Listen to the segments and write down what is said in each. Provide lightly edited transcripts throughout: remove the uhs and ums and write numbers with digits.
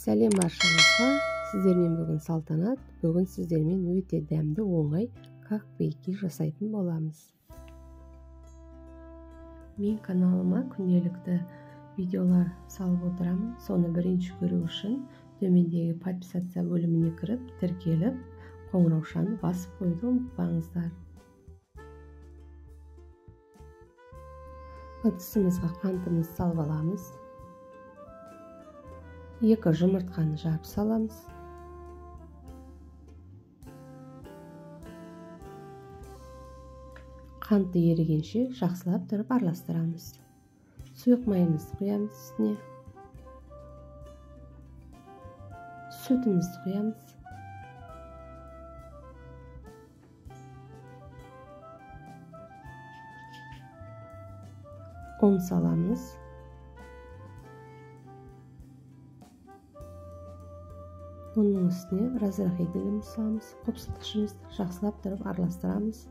Сәлем баршаңызға. Сіздермен бүгін Салтанат. Бүгін сіздермен өте дәмді, оңай капкейк жасайтын боламыз. Мен каналыма күнделікті видеолар салып отырамын. Соны бірінші көру үшін төмендегі подписаться бөліміне кіріп, тіркеліп, қоңыраушаны басып қоюды ұмытпаңыздар. Ыдысымызға қантымызды салып аламыз. 2 жұмыртқаны жарып саламыз. Қантты ерігенше жақсылап тұрып араластырамыз. Сұйық майымызды құямыз үстіне. Сүтімізді құямыз. Un саламыз. Оның үстіне разрыхлителімізді саламыз, қопсытқышымызды жақсылап тұрып араластырамыз.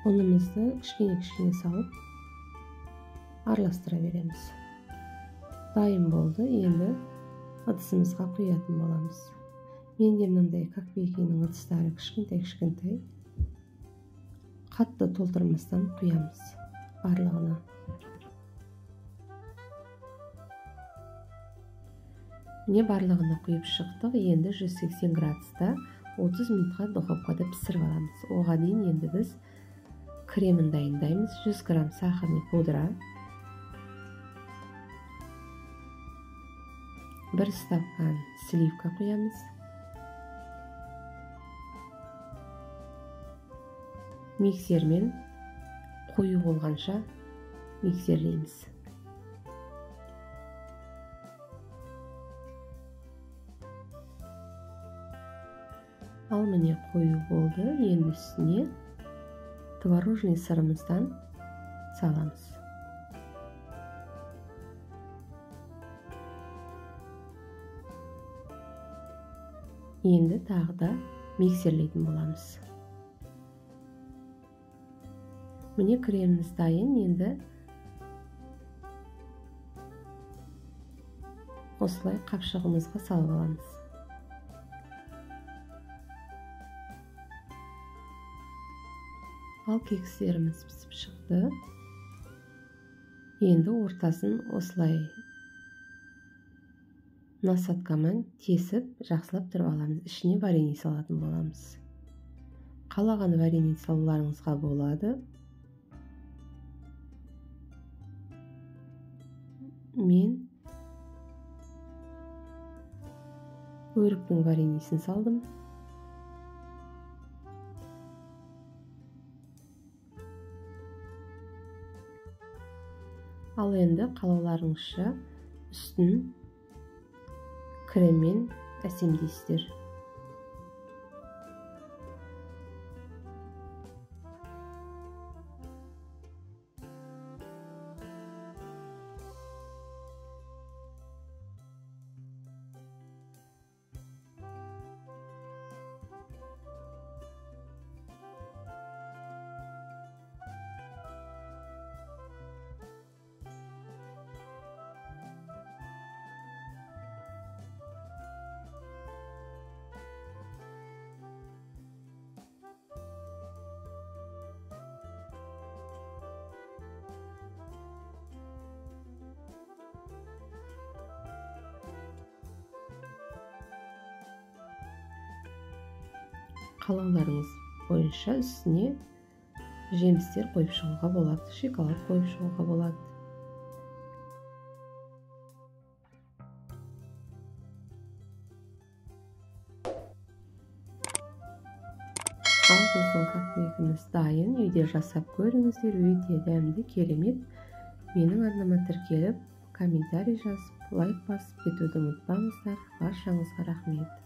Ұнымызды кішкене-кішкене салып араластыра береміз. Дайын болды, енді ыдысымызға құятын боламыз. Менде мынандай капкейкінің ыдыстары кішкентай-кішкентай, қатты толтырмастан құямыз барлығына. Міне барлығына құйып шықтық. Енді 180 градуста 30 минутқа духовкада пісіріп аламыз. Оған дейін енді біз кремін дайындаймыз. 100 грамм сахарный пудра, 1 стакан сливка құямыз. Миксермен қою болғанша миксерлейміз. Ал міне қою болды. Енді үстіне творожный сырымыздан саламыз. Енді тағы да миксерлейтін боламыз. Міне креміміз дайын. Енді осылай қапшығымызға салып аламыз. Ал кекстеріміз пісіп шықты. Енді ортасын осылай насадкамен тесіп жақсылап тұрып аламыз. Ішіне варенье салатын боламыз. Қалаған варенье салуларыңызға болады. Мен өріктің вареньесін салдым. Ал енді қалауларыңызша үстін креммен әсемдейсіздер. Қалауларыңыз бойынша үстіне жемістер қойып шығуға болады, шоколад қойып шығуға болады. Ал біздің капкейкіміз дайын. Үйде жасап көріңіздер, өте дәмді, керемет. Менің арнама тіркеліп, комментарий жазып, лайк басып кетуді ұмытпаңыздар. Баршаңызға рахмет.